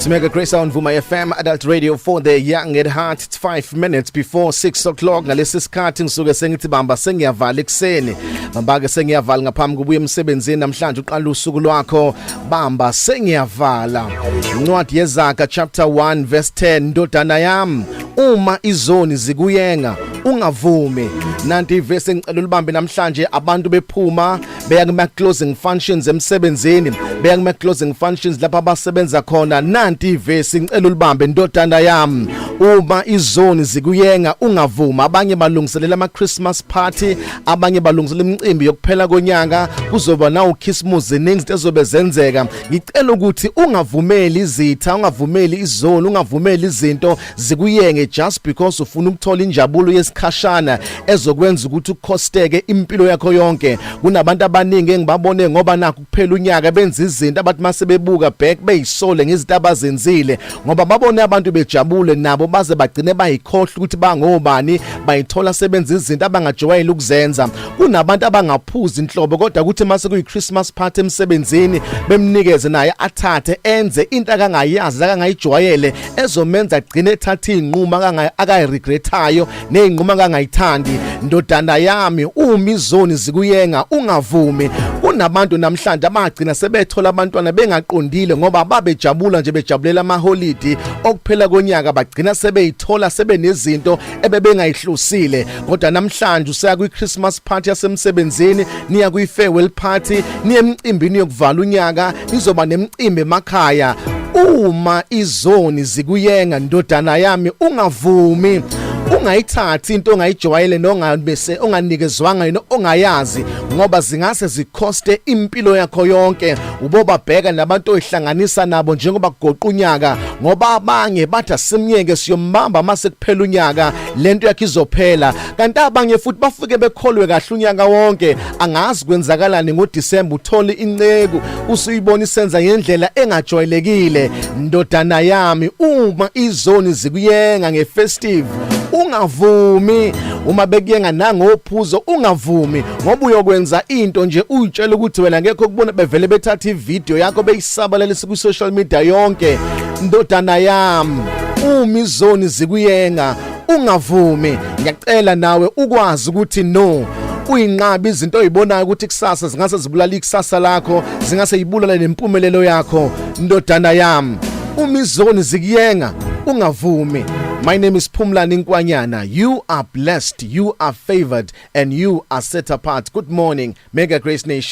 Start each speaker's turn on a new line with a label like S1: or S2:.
S1: It's Mega Grace on Vuma FM, Adult Radio for the Young at Heart. It's 5 minutes before 6 o'clock. Ngalesi sikhathi ngisuke sengithi bamba sengiyavala ekuseni. Bamba ke sengiyavala ngaphambi kokubuya emsebenzini namhlanje, uqala usuku lwakho. Bamba sengiyavala. Incwadi yeZaga chapter 1 verse 10: Ndodana yami, uma izoni zikuyenga, ungavumi. Nanti ivesi engicela ulibambe namhlanje. Abantu bephuma beya kuma closing functions emsebenzini, beya kuma closing functions lapha abasebenza khona. Nanti ivesi ngicela ulibambe: Ndodana yami, uma izoni zikuyenga, ungavuma. Abanye balungiselela ama Christmas party, abanye balungiselela imicimbi yokuphela konyaka, kuzoba nawo Christmas, ziningi izinto ezobe zenzeka. Ngicela ukuthi ungavumeli izitha, ungavumeli izoni, ungavumeli izinto zikuyenge just because ufuna ukuthola injabulo yesikhashana ezokwenza ukuthi ukhosteke impilo yakho yonke. Kunabantu abaningi engibabone ngoba nakho kuphela unyaka benza izinto abathi mase bebuka back beyisole ngezinto abazenzile, ngoba babone abantu bejabule nabo baze bagcine bayikhohlwa ukuthi bangobani, bayithola sebenza izinto abangajwayele ukuzenza. Kunabantu abangaphuzi inhlobo, kodwa ukuthi mase kuyi Christmas party emsebenzini bemnikeze naye athathe enze into akangayazi, akangayijwayele, ezomenza agcine ethatha izinqumo akayiregretayo nezinqumo akangayithandi. Ndodana yami, uma izoni zikuyenga, ungavumi. Kunabantu namhlanje abagcina sebethola abantwana bengaqondile ngoba babejabula nje, bejabulela amaholidi okuphela konyaka, bagcina sebeyithola sebenezinto ebebengayihlosile. Kodwa namhlanje useya kwi-Christmas party yasemsebenzini, niya kwi-farewell party, niye emcimbini yokuvala unyaka, nizoba nemicimbi emakhaya. Uma izoni zikuyenga, ndodana yami, ungavumi. Ungayithathi into ongayijwayele nongabese onganikezwanga yini, ongayazi, ngoba zingase zikhoste impilo yakho yonke. Ubobabheka nabantu oyihlanganisa nabo njengoba kugoqa unyaka, ngoba abanye bathi asimyeke, siyombamba mase kuphela unyaka, lento yakhe izophela. Kanti abanye futhi bafike bekholwe kahle unyaka wonke, angazi kwenzakalani ngoDisemba, uthole inceku usuyibona isenza ngendlela engajwayelekile. Ndodana yami, uma izoni zikuyenga ngefestive, ungavumi. Uma bekuyenga nangophuzo, ungavumi, ngoba uyokwenza into nje uyitshela ukuthi wena ngekho kubona, bevele bethatha ivideo yakho beyisabalalisa ku social media yonke. Ndodana yami, uma izoni zikuyenga, ungavumi. Ngiyacela nawe ukwazi ukuthi no, uyinqaba izinto oyibonayo ukuthi kusasa zingase zibulala ikusasa lakho, zingase yibulale nempumelelo yakho. Ndodana yami, uma izoni zikuyenga, ungavumi. My name is Phumlani Nkwanyana. You are blessed, you are favored and you are set apart. Good morning, Mega Grace Nation.